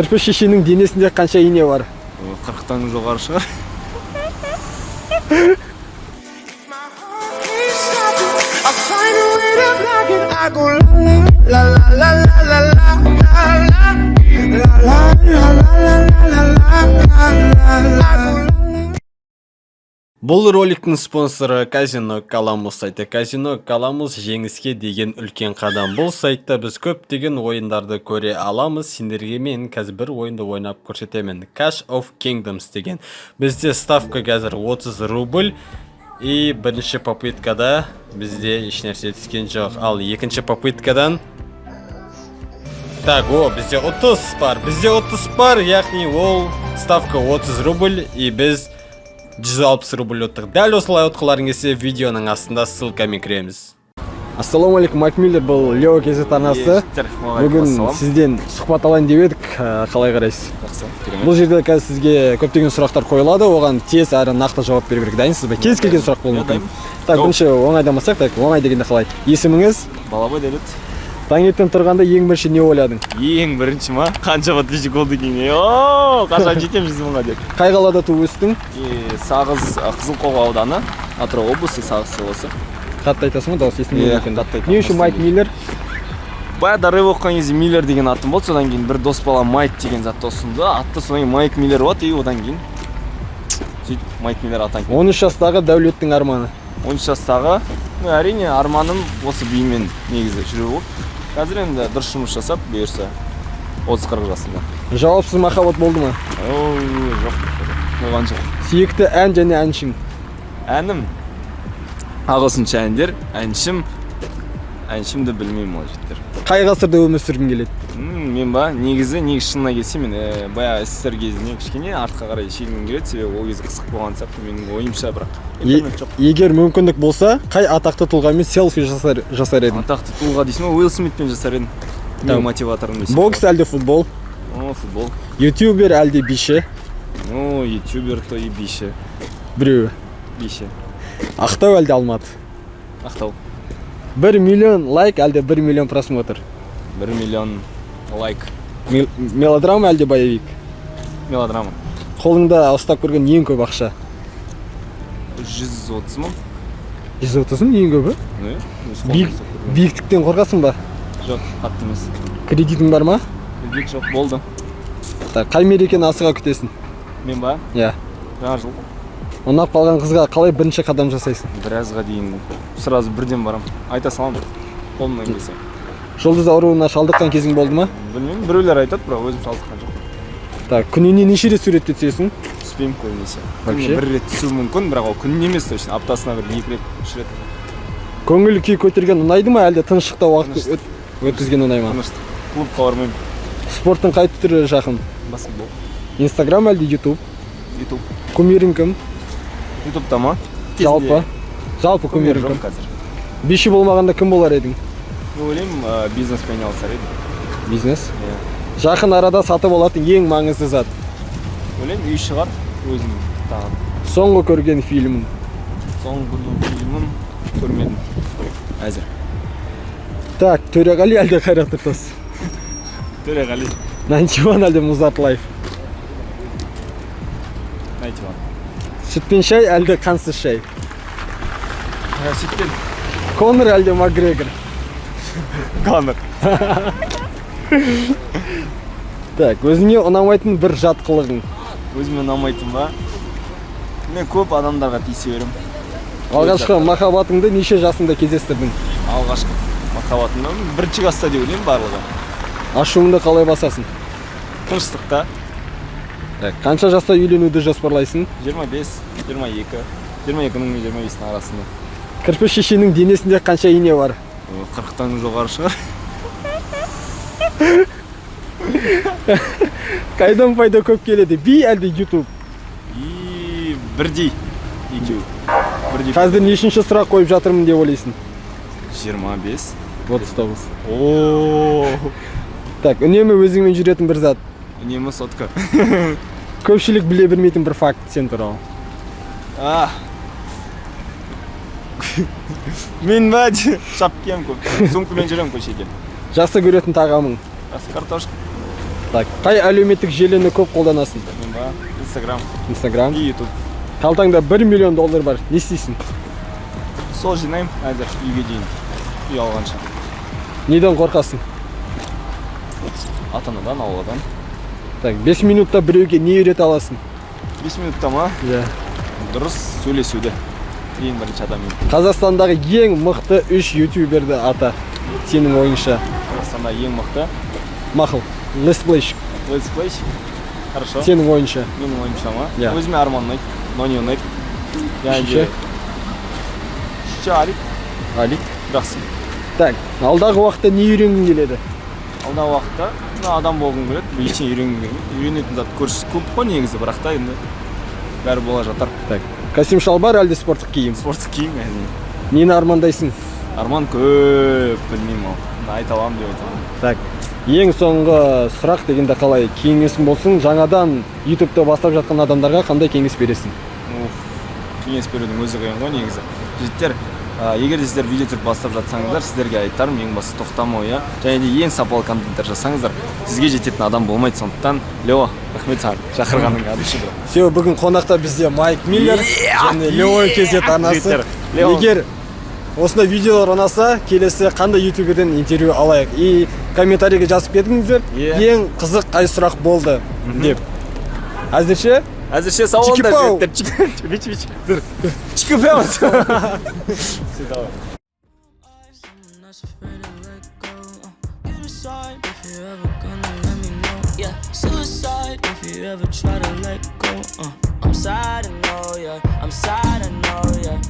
Кірпі шешенің денесінде қанша ине бар? 40-тан жоғары шығар. I find a way to block it. I go la la la la la la la la la la la la la la la la la la la. Бұл роликтің спонсоры Казино Каламус сайты. Казино Каламус — жеңіске деген үлкен қадам. Бұл сайтта біз көптеген ойындарды көре аламыз. Сендерге мен қазір бір ойынды ойнап көрсетемін. Cash of Kingdoms деген. Бізде ставка қазір 30 рубль. И бірінші попыткада бізде ешнәрсе түскен жоқ. Ал екінші попыткадан, так, о, бізде ұтыс бар. Бізде ұтыс бар, яғни ол ставка 30 рубль, и біз 160 рубль ұттық. Дәл осылай ұтқыларың келсе, видеоның астында ссылкамен кіреміз. Ассалаумағалейкум, Майк Миллер, бұл Лео KZ арнасы. Бүгін сізден сұхбат алайын деп едік, қалай қарайсыз? Жақсы, керемет. Бұл жерде қазір сізге көптеген сұрақтар қойылады, оған тез әрі нақты жауап беру керек. Дайынсыз ба? Кез келген сұрақ болуы Иә, мүмкін. дайынмын. Так, Go. бірінші оңайдан бастайық. Так, оңай дегенде қалай? Есіміңіз? Балабай Дәулет. Таңертең тұрғанда ең бірінші не ойладың? Ең бірінші ма? Қанша подписчик болды екен? О, қашан жетемін 100 мыңға деп. Қай қалада туып өстің? И, Сағыз, Қызылқоға ауданы, Атырау облысы, Сағыз селосы. Қатты айтасың ғой, дауыс естілмеуі Иә, мүмкін. қатты айтамын, Не үшін Майк естілмейді. Миллер? Баяғыда рэп оқыған кезде Миллер деген атым болды. Содан кейін бір дос бала Майк деген затты ұсынды. Атты, содан кейін Майк Миллер болады, и одан кейін сөйтіп Майк Миллер атанып кетті. 13 жастағы Дәулеттің арманы? 13 жастағы, ну, әрине, арманым осы бимен негізі жүру болды. Қазір енді дұрыс жұмыс жасап, бұйырса, 30-40 жасымда. Жауапсыз махаббат болды ма? Ой, жоқ, болған жоқ. Сүйікті ән және әншің? Әнім ағылшынша әндер, әншім, әншімді білмеймін ол, жігіттер. Қай ғасырда өмір сүргің келеді? Мен ба, негізі шынына келсем, мен баяғы СССР кезіне кішкене артқа қарай шегінгім келеді, себебі ол кезде қызық болған сияқты менің ойымша, бірақ интернет жоқ. Егер мүмкіндік болса, қай атақты тұлғамен селфи жасар едің? Атақты тұлға дейсің ба? Уилл Смитпен жасар едім, менің мотиваторым десем. Бокс әлде футбол? О, футбол. Ютубер әлде биші? Ну, ютубер то и биші. Біреуі. Биші. Ақтау әлде Алматы? Ақтау. 1 миллион лайк әлде 1 миллион просмотр? 1 миллион лайк. Мелодрама әлде боевик? Мелодрама. Қолыңда ұстап көрген ең көп ақша? 130 мың. 130 мың ең көбі? Ну, өз қолымда ұстап көрген. Биіктіктен қорқасың ба? Жоқ, қатты емес. Кредитің бар ма? Кредит жоқ, болды. Так, қай мерекені асыға күтесің? Мен ба? Иә. Жаңа жыл. Ұнап қалған қызға қалай бірінші қадам жасайсың? Біразға дейін сразу бірден барамын, айта саламын қолымнан келсе. Жұлдыз ауруына шалдыққан кезің болды ма? Білмеймін, біреулер айтады, бірақ өзім шалдыққан жоқпын. Так, күніне неше рет суретке түсесің? Түспеймін көбінесе. Вообще? Күніне бір рет түсуім мүмкін, бірақ ол күніне емес точно, аптасына бір екі рет, үш рет. Көңіл күй көтерген ұнайды ма, әлде тыныштықта уақыт Тыныштық. өткізген ұнай ма? Тыныштық, клубқа бармаймын. Спорттың қай түрі жақын? Баскетбол. Инстаграм әлде Ютуб? Ютуб. Кумирің кім? Ютубта ма? Жалпы Кумир кумирің жоқ кім? қазір. Биші болмағанда кім болар едің? Мен ойлаймын, бизнеспен айналысар едім. Бизнес? Иә. Жақын арада сатып алатын ең маңызды зат? Ойлаймын, үй шығар өзім тағы. Соңғы көрген фильмің? Соңғы көрген фильмім көрмедім әзір. Так, Төреғали әлде Қайрат Нұртас? Төреғали. Ninety One әлде Музарт Лайф? Ninety One. Сүтпен шай әлде қансыз шай? Сүтпен. Конор әлде Макгрегор? Конор. Так, өзіңе ұнамайтын бір жат қылығың? Өзіме ұнамайтын ба? Мен көп адамдарға тиісе беремін. Алғашқы махаббатыңды неше жасыңда кездестірдің? Алғашқы махаббатымда бірінші класста деп ойлаймын барлығы. Ашуыңды қалай басасың? Тыныштықта. Так, қанша жаста үйленуді жоспарлайсың? 25, 22, 22-нің мен 25-тің арасында. Кірпі шешенің денесінде қанша ине бар? 40-тан жоғары шығар. Қайдан пайда көп келеді, би әлде Ютуб? И бірдей екеуі бірдей. Қазір нешінші сұрақ қойып жатырмын деп ойлайсың? 25. 39. О. Так, үнемі өзіңмен жүретін бір зат? Үнемі сотка. Көпшілік біле бермейтін бір факт сен туралы? А, мен ба, шапкем көп, сумкамен жүремін көшеде. Жақсы көретін тағамың? Жақсы, картошка. Так, қай әлеуметтік желіні көп қолданасың? Мен ба? Инстаграм. Инстаграм. И Ютуб. Қалтаңда 1 миллион доллар бар, не істейсің? Сол жинаймын әзір үйге дейін, үй алғанша. Неден қорқасың? Ата анадан, ауладан. Так, 5 минутта біреуге не үйрете аласың? 5 минутта ма? Иә. Дұрыс сөйлесуді ең бірінші адаммен. Қазақстандағы ең мықты үш ютуберді ата, сенің ойыңша. Қазақстанда ең мықты? Мақұл, летсплейщик. Летсплейщик, хорошо. Сенің ойыңша. Менің ойымша ма? Иә. Өзіме Арман ұнайды, Нони ұнайды және де Үшінші? Үшінші Алик. Алик. Жақсы. Так, алдағы уақытта не үйренгің келеді? Алдағы уақытта мына адам болғым келеді, ештеңе үйренгім келмейді. Үйренетін зат көп қой негізі, бірақ та енді бәрі бола жатар. Так, костюм шалбар әлде спорттық киім? Спорттық киім, әрине. Нені армандайсың? Арман көп, білмеймін, ол айта аламын деп айта алмаймын. Так, ең соңғы сұрақ дегенде, қалай кеңесің болсын, жаңадан ютубты бастап жатқан адамдарға қандай кеңес бересің? Уф, кеңес берудің өзі қиын ғой негізі. Жігіттер, егер де сіздер видео түсіріп бастап жатсаңыздар, сіздерге айтарым: ең бастысы тоқтамау, иә, және де ең сапалы контенттер жасаңыздар. Сізге жететін адам болмайды. Сондықтан, Лео, рахмет саған шақырғаныңа. Все, бүгін қонақта бізде Майк Миллер және Лео KZ арнасы. Жігіттер, Лео. Егер осындай видеолар ұнаса, келесі қандай ютуберден интервью алайық, и комментарийге жазып кетіңіздер, ең қызық қай сұрақ болды деп. Әзірше Әзірше сау болыңдар. Чики-пау. Жігіттер. Чики чики. Давай. Someone that's afraid to let go. You decide if you're ever gonna let me know. Yeah, suicide if you ever try to let go. I'm sad, I know, yeah. I'm sad, I know, yeah.